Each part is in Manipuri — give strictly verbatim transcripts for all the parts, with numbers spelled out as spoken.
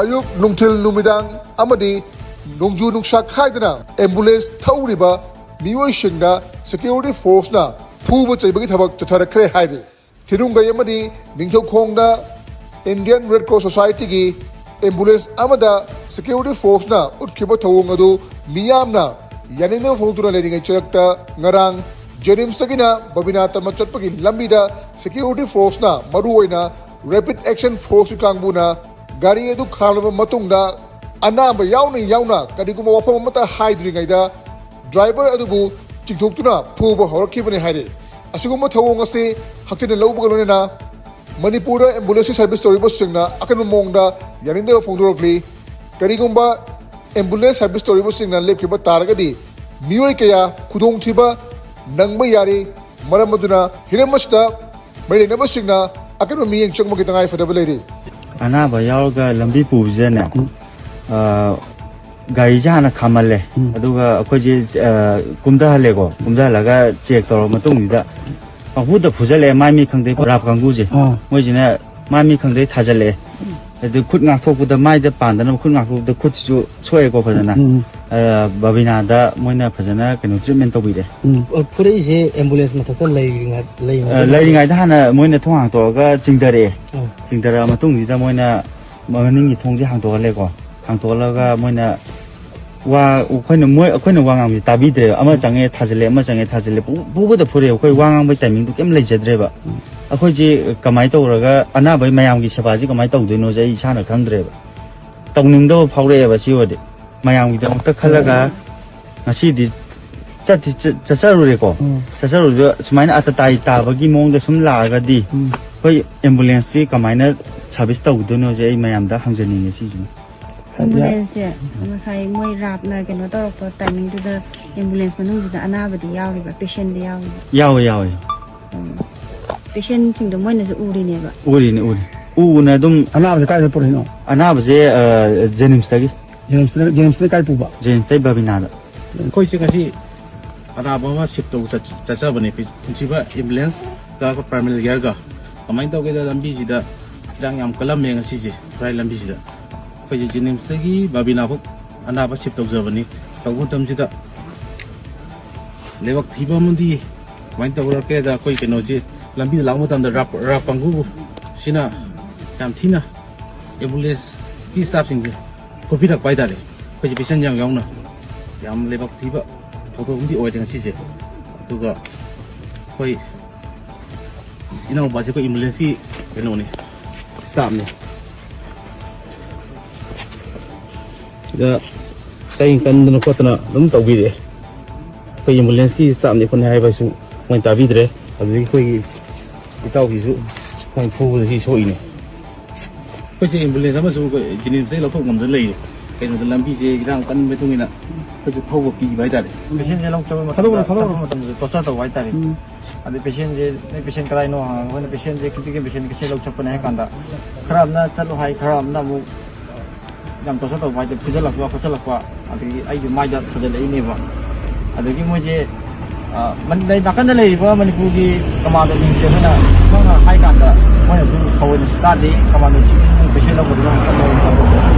ꯑꯌꯨꯛ, ꯅꯨꯡꯊꯤꯜ, ꯅꯨꯃꯤꯗꯥꯡ ꯑꯃꯗꯤ ꯅꯣꯡꯖꯨ ꯅꯨꯡꯁꯥ ꯈꯥꯏꯗꯅ ꯑꯦꯝꯕꯨꯂꯦꯟꯁ ꯊꯧꯔꯤꯕ ꯃꯤꯑꯣꯏꯁꯤꯡꯗ ꯁꯦꯀ꯭ꯌꯨꯔꯤꯇꯤ ꯐꯣꯔꯁꯅ ꯐꯨꯕ ꯆꯩꯕꯒꯤ ꯊꯕꯛ ꯆꯠꯊꯔꯛꯈ꯭ꯔꯦ ꯍꯥꯏꯔꯤ꯫ ꯊꯤꯅꯨꯡꯒꯩ ꯑꯃꯗꯤ ꯅꯤꯡꯊꯧꯈꯣꯡꯗ ꯏꯟꯗꯤꯌꯟ ꯔꯦꯗ ꯀ꯭ꯔꯣꯁ ꯁꯣꯁꯥꯏꯇꯤꯒꯤ ꯑꯦꯝꯕꯨꯂꯦꯟꯁ ꯑꯃꯗ ꯁꯦꯀ꯭ꯌꯨꯔꯤꯇꯤ ꯐꯣꯔꯁꯅ ꯎꯠꯈꯤꯕ ꯊꯧꯑꯣꯡ ꯑꯗꯨ ꯃꯤꯌꯥꯝꯅ ꯌꯥꯅꯤꯡꯗꯕ ꯐꯣꯡꯗꯨꯅ ꯂꯩꯔꯤꯉꯩ ꯆꯔꯛꯇ ꯉꯔꯥꯡ ꯖꯦꯅꯤꯝꯁꯇꯒꯤꯅ ꯕꯕꯤꯅꯥ ꯇꯝꯅ ꯆꯠꯄꯒꯤ ꯂꯝꯕꯤꯗ ꯁꯦꯀ꯭ꯌꯨꯔꯤꯇꯤ ꯐꯣꯔꯁꯅ ꯃꯔꯨꯑꯣꯏꯅ ꯔꯦꯄꯤꯗ ꯑꯦꯛꯁꯟ ꯐꯣꯔꯁꯀꯤ ꯀꯥꯡꯕꯨꯅ ꯒꯥꯔꯤ ꯑꯗꯨ ꯈꯥꯝꯂꯕ ꯃꯇꯨꯡꯗ ꯑꯅꯥꯕ ꯌꯥꯎꯅ ꯌꯥꯎꯅ ꯀꯔꯤꯒꯨꯝꯕ ꯋꯥꯐꯝ ꯑꯃꯠꯇ ꯍꯥꯏꯗ꯭ꯔꯤꯉꯩꯗ ꯗ꯭ꯔꯥꯏꯚꯔ ꯑꯗꯨꯕꯨ ꯆꯤꯡꯊꯣꯛꯇꯨꯅ ꯐꯨꯕ ꯍꯧꯔꯛꯈꯤꯕꯅꯤ ꯍꯥꯏꯔꯤ꯫ ꯑꯁꯤꯒꯨꯝꯕ ꯊꯧꯑꯣꯡ ꯑꯁꯤ ꯍꯛꯆꯤꯟꯅ ꯂꯧꯕꯒ ꯂꯣꯏꯅꯅ ꯃꯅꯤꯄꯨꯔꯗ ꯑꯦꯝꯕꯨꯂꯦꯟꯁꯀꯤ ꯁꯔꯚꯤꯁ ꯇꯧꯔꯤꯕꯁꯤꯡꯅ ꯑꯀꯟꯕ ꯃꯑꯣꯡꯗ ꯌꯥꯅꯤꯡꯗꯕ ꯐꯣꯡꯗꯣꯔꯛꯂꯤ꯫ ꯀꯔꯤꯒꯨꯝꯕ ꯑꯦꯝꯕꯨꯂꯦꯟꯁ ꯁꯔꯚꯤꯁ ꯇꯧꯔꯤꯕꯁꯤꯡꯅ ꯂꯦꯞꯈꯤꯕ ꯇꯥꯔꯒꯗꯤ ꯃꯤꯑꯣꯏ ꯀꯌꯥ ꯈꯨꯗꯣꯡꯊꯤꯕ ꯅꯪꯕ ꯌꯥꯔꯤ꯫ ꯃꯔꯝ ꯑꯗꯨꯅ ꯍꯤꯔꯝ ꯑꯁꯤꯗ ꯃꯔꯤ ꯂꯩꯅꯕꯁꯤꯡꯅ ꯑꯀꯟꯕ ꯃꯤꯠꯌꯦꯡ ꯆꯪꯕꯒꯤ ꯇꯉꯥꯏ ꯐꯗꯕ ꯂꯩꯔꯤ꯫ ꯑꯅꯥꯕ ꯌꯥꯎꯔꯒ ꯂꯝꯕꯤ ꯄꯨꯕꯁꯤꯗꯅꯦ, ꯑ, ꯒꯥꯔꯤꯁꯦ ꯍꯥꯟꯅ ꯈꯥꯝꯍꯜꯂꯦ꯫ ꯎꯝ꯫ ꯑꯗꯨꯒ ꯑꯩꯈꯣꯏꯁꯦ, ꯑ, ꯀꯨꯝꯊꯍꯜꯂꯦꯀꯣ꯫ ꯀꯨꯝꯊꯍꯜꯂꯒ ꯆꯦꯛ ꯇꯧꯔꯕ ꯃꯇꯨꯡꯁꯤꯗ ꯄꯪꯐꯨꯗ ꯐꯨꯖꯜꯂꯛꯑꯦ, ꯃꯥꯏ ꯃꯤ ꯈꯪꯗꯦ, ꯄꯨꯔꯥ ꯀꯥꯡꯕꯨꯁꯦ꯫ ꯑꯥ꯫ ꯃꯣꯏꯁꯤꯅ ꯃꯥꯏ ꯃꯤ ꯈꯪꯗꯦ ꯊꯥꯖꯜꯂꯛꯑꯦ꯫ ꯑꯗꯨ ꯈꯨꯠ ꯉꯥꯛꯊꯣꯛꯄꯗ, ꯃꯥꯏꯗ ꯄꯥꯟꯗꯅꯕ ꯈꯨꯠ ꯉꯥꯛꯊꯣꯛꯄꯗ ꯈꯨꯠꯁꯤꯁꯨ ꯁꯣꯛꯑꯦꯀꯣ ꯐꯖꯅ꯫ ꯎꯝ꯫ ꯑ, ꯕꯕꯤꯅꯥꯗ ꯃꯣꯏꯅ ꯐꯖꯅ ꯀꯩꯅꯣ ꯇ꯭ꯔꯤꯠꯃꯦꯟ ꯇꯧꯕꯤꯔꯦ꯫ ꯎꯝ꯫ ꯑ, ꯐꯨꯔꯛꯏꯁꯦ ꯑꯦꯝꯕꯨꯂꯦꯟꯁ ꯃꯊꯛꯇ ꯂꯩꯔꯤꯉꯩ-, ꯑ, ꯂꯩꯔꯤꯉꯩꯗ ꯂꯩꯔꯤꯉꯩꯗ ꯍꯥꯟꯅ ꯃꯣꯏꯅ ꯊꯣꯡ ꯍꯥꯡꯇꯣꯛꯑꯒ ꯆꯤꯡꯊꯔꯛꯑꯦ꯫ ꯎꯝ꯫ ꯆꯤꯡꯊꯔꯛꯑ ꯃꯇꯨꯡꯁꯤꯗ ꯃꯣꯏꯅ ꯃꯅꯤꯡꯒꯤ ꯊꯣꯡꯁꯦ ꯍꯥꯡꯇꯣꯛꯍꯜꯂꯦꯀꯣ꯫ ꯍꯥꯡꯇꯣꯛꯍꯜꯂꯒ ꯃꯣꯏꯅ ꯋꯥ, ꯑꯩꯈꯣꯏꯅ, ꯃꯣꯏ, ꯑꯩꯈꯣꯏꯅ ꯋꯥ ꯉꯥꯡꯕꯁꯦ ꯇꯥꯕꯤꯗ꯭ꯔꯦꯕ꯫ ꯑꯃ ꯆꯪꯉꯦ ꯊꯥꯖꯤꯜꯂꯦ, ꯑꯃ ꯆꯪꯉꯦ ꯊꯥꯖꯤꯜꯂꯦ꯫ ꯄꯨ-, ꯄꯨꯕꯗ ꯐꯨꯔꯛꯑꯦ꯫ ꯑꯩꯈꯣꯏ ꯋꯥ ꯉꯥꯡꯕꯒꯤ ꯇꯥꯏꯃꯤꯡꯗꯨ ꯀꯩꯝ ꯂꯩꯖꯗ꯭ꯔꯦꯕ꯫ ꯑꯩꯈꯣꯏꯁꯦ ꯀꯃꯥꯏꯅ ꯇꯧꯔꯒ ꯑꯅꯥꯕ ꯃꯌꯥꯝꯒꯤ ꯁꯦꯕꯥꯁꯤ ꯀꯃꯥꯏꯅ ꯇꯧꯗꯣꯏꯅꯣꯁꯦ ꯑꯩ ꯏꯁꯥꯅ ꯈꯪꯗ꯭ꯔꯦꯕ꯫ ꯇꯧꯅꯤꯡꯗꯕ ꯐꯥꯎꯔꯛꯑꯦꯕ ꯁꯤ ꯑꯣꯏꯔꯗꯤ꯫ ꯃꯌꯥꯝꯒꯤꯗꯃꯛꯇ ꯈꯜꯂꯒ ꯉꯁꯤꯗꯤ ꯆꯠꯇꯤ ꯆꯠ-, ꯆꯠꯆꯔꯨꯔꯦꯀꯣ꯫ ꯎꯝ꯫ ꯆꯠꯆꯔꯨꯔꯁꯨ ꯁꯨꯃꯥꯏꯅ ꯑꯇꯇꯥꯏ ꯇꯥꯕꯒꯤ ꯃꯑꯣꯡꯗ ꯁꯨꯝ ꯂꯥꯛꯑꯒꯗꯤ ꯎꯝ꯫ ꯑꯩꯈꯣꯏ ꯑꯦꯝꯕꯨꯂꯦꯟꯁꯁꯤ ꯀꯃꯥꯏꯅ ꯁꯥꯔꯚꯤꯁ ꯇꯧꯗꯣꯏꯅꯣꯁꯦ ꯑꯩ ꯃꯌꯥꯝꯗ ꯍꯪꯖꯅꯤꯡꯉꯦ ꯁꯤꯁꯤꯅ꯫ ꯑꯦꯝꯕꯨꯂꯦꯟꯁꯁꯦ ꯉꯁꯥꯏ ꯃꯣꯏ ꯔꯥꯞꯅ ꯀꯩꯅꯣ ꯇꯧꯔꯛꯄ ꯇꯥꯏꯃꯤꯡꯗꯨꯗ ꯑꯦꯝꯕꯨꯂꯦꯟꯁ ꯃꯅꯨꯡꯁꯤꯗ ꯑꯅꯥꯕꯗꯤ ꯌꯥꯎꯔꯤꯕ꯭ꯔꯥ? ꯄꯦꯁꯦꯟꯗꯤ ꯌꯥꯎꯔꯤꯕ꯭ꯔꯥ? ꯌꯥꯎꯋꯦ, ꯌꯥꯎꯋꯦ꯫ ꯎꯝ꯫ ꯄꯦꯁꯦꯟꯁꯤꯡꯗꯣ ꯃꯣꯏꯅꯁꯨ ꯎꯔꯤꯅꯦꯕ? ꯎꯔꯤꯅꯦ, ꯎꯔꯤ꯫ ꯎꯅ ꯑꯗꯨꯝ ꯑꯅꯥꯕꯁꯦ ꯀꯥꯏꯗ ꯄꯨꯔꯛꯏꯅꯣ? ꯑꯅꯥꯕꯁꯦ, ꯑ, ꯖꯦꯅꯤꯝꯁꯇꯒꯤ꯫ ꯖꯦꯅꯤꯝꯁꯇ, ꯖꯦꯅꯤꯝꯁꯇ ꯀꯥꯏ ꯄꯨꯕ? ꯖꯦꯅꯤꯝꯁꯇꯩ ꯕꯕꯤꯅꯥꯗ꯫ ꯑꯩꯈꯣꯏꯁꯦ ꯉꯁꯤ ꯑꯅꯥꯕ ꯑꯃ ꯁꯤꯐ ꯇꯧꯕ ꯆꯠ-, ꯆꯠꯆꯕꯅꯦ꯫ ꯄꯨꯟꯁꯤꯕ ꯑꯦꯝꯕꯨꯂꯦꯟꯁꯀ ꯑꯩꯈꯣꯏ ꯄ꯭ꯔꯥꯏꯃꯦꯔꯤ ꯀꯤꯌꯔꯒ꯫ ꯀꯃꯥꯏꯅ ꯇꯧꯒꯦꯗ, ꯂꯝꯕꯤꯁꯤꯗ ꯏꯔꯥꯡ ꯌꯥꯝ ꯀꯜꯂꯝꯃꯦ ꯉꯁꯤꯁꯦ, ꯈꯨꯔꯥꯏ ꯂꯝꯕꯤꯁꯤꯗ꯫ ꯑꯩꯈꯣꯏꯁꯦ ꯖꯦꯅꯤꯝꯁꯇꯒꯤ ꯕꯥꯕꯤꯅꯥ ꯐꯥꯎ ꯑꯅꯥꯕ ꯁꯤꯞ ꯇꯧꯖꯕꯅꯤ꯫ ꯇꯧꯕ ꯃꯇꯝꯁꯤꯗ ꯂꯥꯏꯕꯛ ꯊꯤꯕ ꯑꯃꯗꯤ ꯀꯃꯥꯏꯅ ꯇꯧꯔꯛꯀꯦꯗ, ꯑꯩꯈꯣꯏ ꯀꯩꯅꯣꯁꯦ ꯂꯝꯕꯤꯗ ꯂꯥꯛꯄ ꯃꯇꯝꯗ ꯔꯥꯞ ꯔꯥꯞ ꯀꯥꯡꯕꯨꯁꯤꯅ ꯌꯥꯝ ꯊꯤꯅ ꯑꯦꯝꯕꯨꯂꯦꯟꯁꯀꯤ ꯁ꯭ꯇꯥꯐꯁꯤꯡꯁꯦ ꯐꯨꯕꯤꯔꯛꯄ ꯍꯥꯏꯇꯥꯔꯦ꯫ ꯑꯩꯈꯣꯏꯁꯦ ꯄꯦꯁꯦꯟ ꯌꯥꯝ ꯌꯥꯎꯅ ꯌꯥꯝ ꯂꯥꯏꯕꯛ ꯊꯤꯕ ꯊꯧꯗꯣꯛ ꯑꯃꯗꯤ ꯑꯣꯏꯔꯦ ꯉꯁꯤꯁꯦ꯫ ꯑꯗꯨꯒ ꯑꯩꯈꯣꯏ ꯏꯅꯥꯎꯄꯥꯁꯦ ꯑꯩꯈꯣꯏ ꯑꯦꯝꯕꯨꯂꯦꯟꯁꯀꯤ ꯀꯩꯅꯣꯅꯤ, ꯁ꯭ꯇꯥꯐꯅꯤ꯫ ꯁꯤꯗ ꯆꯩ ꯀꯟꯗꯅ ꯈꯣꯠꯇꯅ ꯑꯗꯨꯝ ꯇꯧꯕꯤꯔꯛꯑꯦ꯫ ꯑꯩꯈꯣꯏ ꯑꯦꯝꯕꯨꯂꯦꯟꯁꯀꯤ ꯁ꯭ꯇꯥꯐꯅꯤ ꯈꯣꯠꯅꯤ ꯍꯥꯏꯕꯁꯨ ꯃꯣꯏꯅ ꯇꯥꯕꯤꯗ꯭ꯔꯦ꯫ ꯑꯗꯨꯗꯒꯤ ꯑꯩꯈꯣꯏꯒꯤ ꯏꯇꯥꯎꯁꯤꯁꯨ ꯃꯣꯏ ꯐꯨꯕꯗ ꯁꯤ ꯁꯣꯛꯏꯅꯦ꯫ ꯑꯩꯈꯣꯏꯁꯦ ꯑꯦꯝꯕꯨꯂꯦꯟꯁ ꯑꯃꯁꯨ ꯑꯩꯈꯣꯏ ꯖꯦꯅꯤꯝꯁꯇꯒꯤ ꯂꯧꯊꯣꯛ ꯉꯝꯗꯅ ꯂꯩꯔꯦ꯫ ꯀꯩꯅꯣꯗ ꯂꯝꯕꯤꯁꯦ ꯏꯔꯥꯡ ꯀꯟꯕ ꯃꯇꯨꯡ ꯏꯟꯅ ꯑꯩꯈꯣꯏꯁꯨ ꯊꯧꯕ ꯀꯤꯕ ꯍꯥꯏꯇꯥꯔꯦ꯫ ꯄꯦꯁꯦꯟꯁꯦ ꯂꯧ ꯆꯠꯄ ꯃꯇꯝꯗ, ꯊꯥꯗꯣꯛꯎꯔꯣ, ꯊꯥꯗꯣꯛꯎꯔꯣ꯫ ꯆꯠꯄ ꯃꯇꯝꯗ ꯇꯣꯔꯆꯔ ꯇꯧꯕ ꯍꯥꯏꯇꯥꯔꯦ꯫ ꯎꯝ꯫ ꯑꯗꯩ ꯄꯦꯁꯦꯟꯁꯦ, "ꯅꯣꯏ ꯄꯦꯁꯦꯟ ꯀꯗꯥꯏꯅꯣ?" ꯍꯪꯉꯒ ꯑꯩꯈꯣꯏꯅ ꯄꯦꯁꯦꯟꯁꯦ ꯀ꯭ꯔꯤꯇꯤꯀꯦꯜ ꯄꯦꯁꯦꯟ ꯀꯦꯁꯦ ꯂꯧ ꯆꯠꯄꯅꯦ ꯍꯥꯏ ꯀꯥꯟꯗ, ꯈꯔ ꯑꯃꯅ ꯆꯠꯂꯣ ꯍꯥꯏ, ꯈꯔ ꯑꯃꯅ ꯑꯃꯨꯛ ꯌꯥꯝ ꯇꯣꯔꯆꯔ ꯇꯧꯕ ꯍꯥꯏꯗꯤ ꯐꯨꯖꯜꯂꯛꯄ ꯈꯣꯠꯆꯜꯂꯛꯄ, ꯑꯗꯒꯤ ꯑꯩꯒꯤ ꯃꯥꯏꯗ ꯊꯥꯖꯤꯜꯂꯛꯏꯅꯦꯕ꯫ ꯑꯗꯒꯤ ꯃꯣꯏꯁꯦ, ꯑ, ꯃꯅꯤ-, ꯂꯩ-, ꯅꯥꯀꯟꯗ ꯂꯩꯔꯤꯕ ꯃꯅꯤꯄꯨꯔꯒꯤ ꯀꯃꯥꯟꯗꯣꯁꯤꯡꯁꯦ ꯑꯩꯈꯣꯏꯅ ꯈꯪꯅ ꯍꯥꯏ ꯀꯥꯟꯗ ꯃꯣꯏꯅꯁꯨ ꯊꯑꯣꯏꯅꯁꯨ ꯇꯥꯗꯦ꯫ ꯀꯃꯥꯟꯗꯣꯁꯤꯡ ꯄꯦꯁꯦꯟ ꯂꯧꯕꯗꯨꯅ ꯑꯃꯨꯛ ꯆꯠꯂꯣ ꯍꯥꯏꯅ ꯇꯧꯕ꯫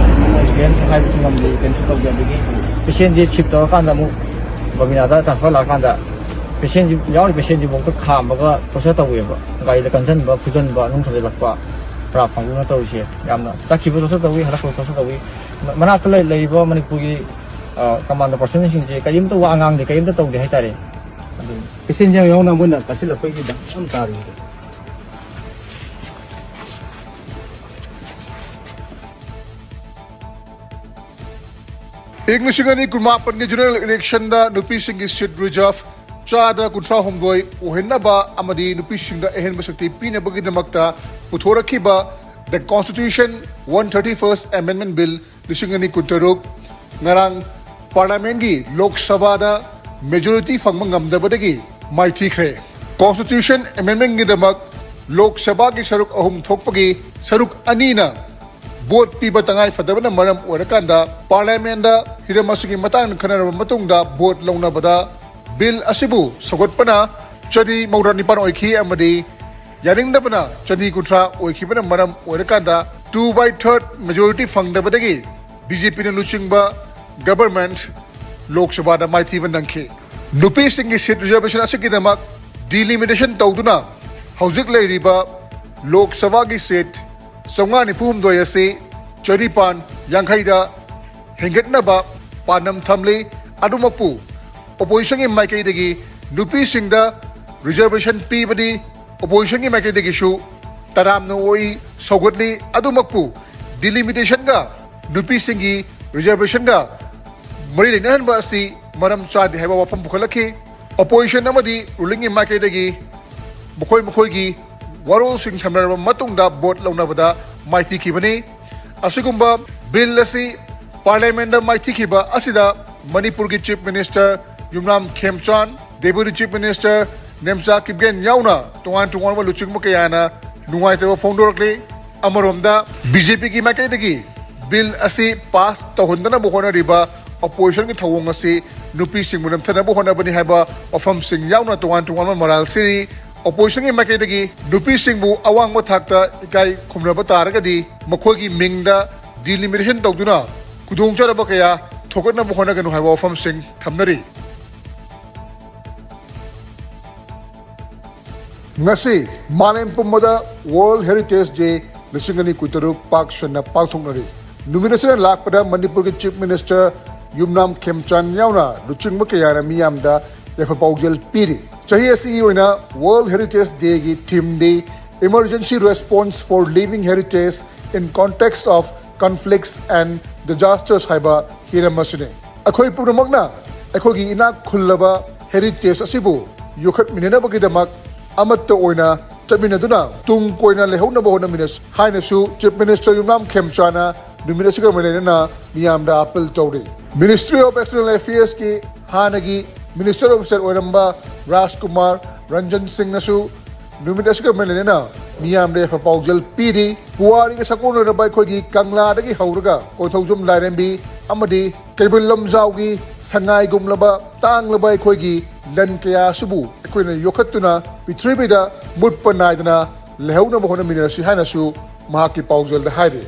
ꯃꯣꯏ ꯀꯔꯤꯝꯁꯨ ꯍꯥꯏꯕꯁꯨ ꯉꯝꯗꯦ, ꯀꯔꯤꯝꯁꯨ ꯇꯧꯗꯦ꯫ ꯑꯗꯒꯤ ꯄꯦꯁꯦꯟꯁꯦ ꯁꯤꯞ ꯇꯧꯔꯀꯥꯟꯗ ꯑꯃꯨꯛ ꯕꯕꯤꯅꯥꯗ ꯇ꯭ꯔꯥꯟꯁꯐꯔ ꯂꯥꯛꯑꯀꯥꯟꯗ ꯄꯦꯁꯦꯟꯁꯤ, ꯌꯥꯎꯔꯤꯕ ꯄꯦꯁꯦꯟꯁꯤꯐꯥꯎꯗ ꯈꯥꯝꯃꯒ ꯇꯣꯔꯆꯔ ꯇꯧꯋꯦꯕ꯫ ꯒꯥꯔꯤꯗ ꯀꯟꯁꯤꯟꯕ, ꯐꯨꯖꯟꯕ, ꯅꯨꯡ ꯊꯥꯖꯤꯜꯂꯛꯄ, ꯔꯥꯞ ꯀꯥꯡꯕꯨꯅ ꯇꯧꯔꯤꯁꯦ꯫ ꯌꯥꯝꯅ ꯆꯠꯈꯤꯕ ꯇꯣꯔꯆꯔ ꯇꯧꯋꯤ, ꯍꯜꯂꯛꯄ ꯇꯣꯔꯆꯔ ꯇꯧꯋꯤ꯫ ꯃ-, ꯃꯅꯥꯛꯇ ꯂꯩ-, ꯂꯩꯔꯤꯕ ꯃꯅꯤꯄꯨꯔꯒꯤ, ꯑ, ꯀꯃꯥꯟꯗꯣ ꯄꯥꯔꯁꯟꯁꯤꯡꯁꯦ ꯀꯔꯤꯝꯇ ꯋꯥ ꯉꯥꯡꯗꯦ, ꯀꯔꯤꯝꯇ ꯇꯧꯗꯦ ꯍꯥꯏꯇꯥꯔꯦ꯫ ꯑꯗꯨ ꯄꯦꯁꯦꯟꯁꯤꯡ ꯌꯥꯎꯅ ꯃꯣꯏꯅ ꯀꯥꯁꯤꯜꯂꯛꯄꯒꯤ ꯗꯥꯛ ꯌꯥꯝ ꯇꯥꯔꯤꯕ꯫ ꯏꯪ ꯂꯤꯁꯤꯡ ꯑꯅꯤ ꯀꯨꯟꯃꯥꯄꯟꯒꯤ ꯖꯦꯅꯔꯦꯜ ꯏꯂꯦꯛꯁꯟꯗ ꯅꯨꯄꯤꯁꯤꯡꯒꯤ ꯁꯤꯠ ꯔꯤꯖꯥꯔꯚ ꯆꯥꯗ ꯀꯨꯟꯊ꯭ꯔꯥ ꯍꯨꯝꯗꯣꯏ ꯑꯣꯏꯍꯟꯅꯕ ꯑꯃꯗꯤ ꯅꯨꯄꯤꯁꯤꯡꯗ ꯑꯍꯦꯟꯕ ꯁꯛꯇꯤ ꯄꯤꯅꯕꯒꯤꯗꯃꯛꯇ ꯄꯨꯊꯣꯔꯛꯈꯤꯕ The Constitution one thirty-first Amendment Bill ꯂꯤꯁꯤꯡ ꯑꯅꯤ ꯀꯨꯟꯇꯔꯨꯛ ꯉꯔꯥꯡ ꯄꯥꯔꯂꯤꯌꯥꯃꯦꯟꯒꯤ ꯂꯣꯛ ꯁꯚꯥꯗ ꯃꯦꯖꯣꯔꯤꯇꯤ ꯐꯪꯕ ꯉꯝꯗꯕꯗꯒꯤ ꯃꯥꯏꯊꯤꯈ꯭ꯔꯦ꯫ ꯀꯣꯟꯁꯇꯤꯇ꯭ꯌꯨꯁꯟ ꯑꯦꯃꯦꯟꯗꯃꯦꯟꯒꯤꯗꯃꯛ ꯂꯣꯛ ꯁꯚꯥꯒꯤ ꯁꯔꯨꯛ ꯑꯍꯨꯝ ꯊꯣꯛꯄꯒꯤ ꯁꯔꯨꯛ ꯑꯅꯤꯅ ꯚꯣꯠ ꯄꯤꯕ ꯇꯉꯥꯏ ꯐꯗꯕꯅ ꯃꯔꯝ ꯑꯣꯏꯔꯀꯥꯟꯗ ꯄꯥꯔꯂꯤꯌꯥꯃꯦꯟꯗ ꯍꯤꯔꯝ ꯑꯁꯤꯒꯤ ꯃꯇꯥꯡꯗ ꯈꯟꯅꯔꯕ ꯃꯇꯨꯡꯗ ꯚꯣꯠ ꯂꯧꯅꯕꯗ ꯕꯤꯜ ꯑꯁꯤꯕꯨ ꯁꯧꯒꯠꯄꯅ ꯆꯅꯤ ꯃꯧꯗ꯭ꯔꯥ ꯅꯤꯄꯥꯟ ꯑꯣꯏꯈꯤ ꯑꯃꯗꯤ ꯌꯥꯅꯤꯡꯗꯕꯅ ꯆꯅꯤ ꯀꯨꯟꯊ꯭ꯔꯥ ꯑꯣꯏꯈꯤꯕꯅ ꯃꯔꯝ ꯑꯣꯏꯔꯀꯥꯟꯗ two by third majority ꯐꯪꯗꯕꯗꯒꯤ ꯕꯤ ꯖꯦ ꯄꯤꯅ ꯂꯨꯆꯤꯡꯕ ꯒꯕꯔꯃꯦꯟꯠ ꯂꯣꯛ ꯁꯚꯥꯗ ꯃꯥꯏꯊꯤꯕ ꯅꯪꯈꯤ꯫ ꯅꯨꯄꯤꯁꯤꯡꯒꯤ ꯁꯤꯠ ꯔꯤꯖꯔꯕꯦꯁꯟ ꯑꯁꯤꯒꯤꯗꯃꯛ ꯗꯤꯂꯤꯃꯤꯇꯦꯁꯟ ꯇꯧꯗꯨꯅ ꯍꯧꯖꯤꯛ ꯂꯩꯔꯤꯕ ꯂꯣꯛ ꯁꯚꯥꯒꯤ ꯁꯤꯠ ꯆꯥꯝꯃꯉꯥ ꯅꯤꯐꯨ ꯍꯨꯝꯗꯣꯏ ꯑꯁꯤ ꯆꯅꯤꯄꯥꯟ ꯌꯥꯡꯈꯩꯗ ꯍꯦꯟꯒꯠꯅꯕ ꯄꯥꯟꯗꯝ ꯊꯝꯂꯤ꯫ ꯑꯗꯨꯃꯛꯄꯨ ꯑꯣꯄꯣꯖꯤꯁꯟꯒꯤ ꯃꯥꯏꯀꯩꯗꯒꯤ ꯅꯨꯄꯤꯁꯤꯡꯗ ꯔꯤꯖꯔꯕꯦꯁꯟ ꯄꯤꯕꯗꯤ ꯑꯣꯄꯣꯖꯤꯁꯟꯒꯤ ꯃꯥꯏꯀꯩꯗꯒꯤꯁꯨ ꯇꯔꯥꯝꯅ ꯑꯣꯛꯏ, ꯁꯧꯒꯠꯂꯤ꯫ ꯑꯗꯨꯃꯛꯄꯨ ꯗꯤꯂꯤꯃꯤꯇꯦꯁꯟꯒ ꯅꯨꯄꯤꯁꯤꯡꯒꯤ ꯔꯤꯖꯔꯕꯦꯁꯟꯒ ꯃꯔꯤ ꯂꯩꯅꯍꯟꯕ ꯑꯁꯤ ꯃꯔꯝ ꯆꯥꯗꯦ ꯍꯥꯏꯕ ꯋꯥꯐꯝ ꯄꯨꯈꯠꯂꯛꯈꯤ꯫ ꯑꯣꯄꯣꯖꯤꯁꯟ ꯑꯃꯗꯤ ꯔꯨꯂꯤꯡꯒꯤ ꯃꯥꯏꯀꯩꯗꯒꯤ ꯃꯈꯣꯏ ꯃꯈꯣꯏꯒꯤ ꯋꯥꯔꯣꯜꯁꯤꯡ ꯊꯝꯅꯔꯕ ꯃꯇꯨꯡꯗ ꯚꯣꯠ ꯂꯧꯅꯕꯗ ꯃꯥꯏꯊꯤꯈꯤꯕꯅꯤ꯫ ꯑꯁꯤꯒꯨꯝꯕ ꯕꯤꯜ ꯑꯁꯤ ꯄꯥꯔꯂꯤꯌꯥꯃꯦꯟꯗ ꯃꯥꯏꯊꯤꯈꯤꯕ ꯑꯁꯤꯗ ꯃꯅꯤꯄꯨꯔꯒꯤ ꯆꯤꯐ ꯃꯤꯅꯤꯁꯇꯔ ꯌꯨꯝꯅꯥꯝ ꯈꯦꯝꯆꯥꯟ, ꯗꯦꯄꯨꯇꯤ ꯆꯤꯐ ꯃꯤꯅꯤꯁꯇꯔ ꯅꯦꯝꯆꯥ ꯀꯤꯞꯒꯦꯟ ꯌꯥꯎꯅ ꯇꯣꯉꯥꯟ ꯇꯣꯉꯥꯟꯕ ꯂꯨꯆꯤꯡꯕ ꯀꯌꯥꯅ ꯅꯨꯡꯉꯥꯏꯇꯕ ꯐꯣꯡꯗꯣꯔꯛꯂꯤ꯫ ꯑꯃꯔꯣꯝꯗ ꯕꯤ ꯖꯦ ꯄꯤꯒꯤ ꯃꯥꯏꯀꯩꯗꯒꯤ ꯕꯤꯜ ꯑꯁꯤ ꯄꯥꯁ ꯇꯧꯍꯟꯗꯅꯕ ꯍꯣꯠꯅꯔꯤꯕ ꯑꯣꯄꯣꯖꯤꯁꯟꯒꯤ ꯊꯧꯑꯣꯡ ꯑꯁꯤ ꯅꯨꯄꯤꯁꯤꯡꯕꯨ ꯅꯝꯊꯅꯕ ꯍꯣꯠꯅꯕꯅꯤ ꯍꯥꯏꯕ ꯋꯥꯐꯝꯁꯤꯡ ꯌꯥꯎꯅ ꯇꯣꯉꯥꯟ ꯇꯣꯉꯥꯟꯕ ꯃꯔꯥꯜ ꯁꯤꯔꯤ꯫ ꯑꯣꯄꯣꯖꯤꯁꯟꯒꯤ ꯃꯥꯏꯀꯩꯗꯒꯤ ꯅꯨꯄꯤꯁꯤꯡꯕꯨ ꯑꯋꯥꯡꯕ ꯊꯥꯛꯇ ꯏꯀꯥꯏ ꯈꯨꯝꯅꯕ ꯇꯥꯔꯒꯗꯤ ꯃꯈꯣꯏꯒꯤ ꯃꯤꯡꯗ ꯗꯤꯂꯤꯃꯤꯇꯦꯁꯟ ꯇꯧꯗꯨꯅ ꯈꯨꯗꯣꯡꯆꯥꯗꯕ ꯀꯌꯥ ꯊꯣꯛꯍꯟꯅꯕ ꯍꯣꯠꯅꯒꯅꯨ ꯍꯥꯏꯕ ꯋꯥꯐꯝꯁꯤꯡ ꯊꯝꯅꯔꯤ꯫ ꯉꯁꯤ ꯃꯥꯂꯦꯝ ꯄꯨꯝꯕꯗ ꯋꯥꯔꯜꯗ ꯍꯦꯔꯤꯇꯦꯖ ꯗꯦ ꯂꯤꯁꯤꯡ ꯑꯅꯤ ꯀꯨꯟꯇꯔꯨꯛ ꯄꯥꯛ ꯁꯟꯅ ꯄꯥꯡꯊꯣꯛꯅꯔꯤ꯫ ꯅꯨꯃꯤꯠ ꯑꯁꯤꯗ ꯂꯥꯛꯄꯗ ꯃꯅꯤꯄꯨꯔꯒꯤ ꯆꯤꯐ ꯃꯤꯅꯤꯁꯇꯔ ꯌꯨꯝꯅꯥꯝ ꯈꯦꯝꯆꯥꯟ ꯌꯥꯎꯅ ꯂꯨꯆꯤꯡꯕ ꯀꯌꯥꯅ ꯃꯤꯌꯥꯝꯗ ꯌꯥꯏꯐ ꯄꯥꯎꯖꯦꯜ ꯄꯤꯔꯤ꯫ ꯆꯍꯤ ꯑꯁꯤꯒꯤ ꯑꯣꯏꯅ ꯋꯥꯔꯜꯗ ꯍꯦꯔꯤꯇꯦꯖ ꯗꯦꯒꯤ ꯊꯤꯝꯗꯤ Emergency Response for Living Heritage in Context of Conflicts and Disasters ꯍꯥꯏꯕ ꯍꯤꯔꯝ ꯑꯁꯤꯅꯤ꯫ ꯑꯩꯈꯣꯏ ꯄꯨꯝꯅꯃꯛꯅ ꯑꯩꯈꯣꯏꯒꯤ ꯏꯅꯥꯛ ꯈꯨꯜꯂꯕ ꯍꯦꯔꯤꯇꯦꯖ ꯑꯁꯤꯕꯨ ꯌꯣꯛꯈꯠꯃꯤꯟꯅꯅꯕꯒꯤꯗꯃꯛ ꯑꯃꯠꯇ ꯑꯣꯏꯅ ꯆꯠꯃꯤꯟꯅꯗꯨꯅ ꯇꯨꯡ ꯀꯣꯏꯅ ꯂꯩꯍꯧꯅꯕ ꯍꯣꯠꯅꯃꯤꯟꯅꯁꯤ ꯍꯥꯏꯅꯁꯨ ꯆꯤꯐ ꯃꯤꯅꯤꯁꯇꯔ ꯌꯨꯝꯅꯥꯝ ꯈꯦꯝꯆꯥꯅ ꯅꯨꯃꯤꯠ ꯑꯁꯤꯒ ꯃꯔꯤ ꯂꯩꯅꯅ ꯃꯤꯌꯥꯝꯗ ꯑꯥꯄꯤꯜ ꯇꯧꯔꯤ꯫ Ministry of External Affairs ꯀꯤ ꯍꯥꯟꯅꯒꯤ ꯃꯤꯅꯤꯁꯇꯔ ꯑꯣꯐꯤꯁꯥꯔ ꯑꯣꯏꯔꯝꯕ ꯔꯥꯖꯀꯨꯃꯥꯔ ꯔꯟꯖꯟ ꯁꯤꯡꯅꯁꯨ ꯅꯨꯃꯤꯠ ꯑꯁꯤꯒ ꯃꯔꯤ ꯂꯩꯅꯅ ꯃꯤꯌꯥꯝꯗ ꯌꯥꯏꯐ ꯄꯥꯎꯖꯦꯜ ꯄꯤꯔꯤ꯫ ꯄꯨꯋꯥꯔꯤꯒ ꯁꯥꯒꯣꯟꯅꯔꯕ ꯑꯩꯈꯣꯏꯒꯤ ꯀꯪꯂꯥꯗꯒꯤ ꯍꯧꯔꯒ ꯀꯣꯟꯊꯧꯖꯝ ꯂꯥꯏꯔꯦꯝꯕꯤ ꯑꯃꯗꯤ ꯀꯩꯕꯨꯜ ꯂꯝꯖꯥꯎꯒꯤ ꯁꯉꯥꯏꯒꯨꯝꯂꯕ ꯇꯥꯡꯂꯕ ꯑꯩꯈꯣꯏꯒꯤ ꯂꯟ ꯀꯌꯥ ꯑꯁꯤꯕꯨ ꯑꯩꯈꯣꯏꯅ ꯌꯣꯛꯈꯠꯇꯨꯅ ꯄ꯭ꯔꯤꯊꯤꯕꯤꯗ ꯃꯨꯠꯄ ꯅꯥꯏꯗꯅ ꯂꯩꯍꯧꯅꯕ ꯍꯣꯠꯅꯃꯤꯟꯅꯔꯁꯤ ꯍꯥꯏꯅꯁꯨ ꯃꯍꯥꯛꯀꯤ ꯄꯥꯎꯖꯦꯜꯗ ꯍꯥꯏꯔꯤ꯫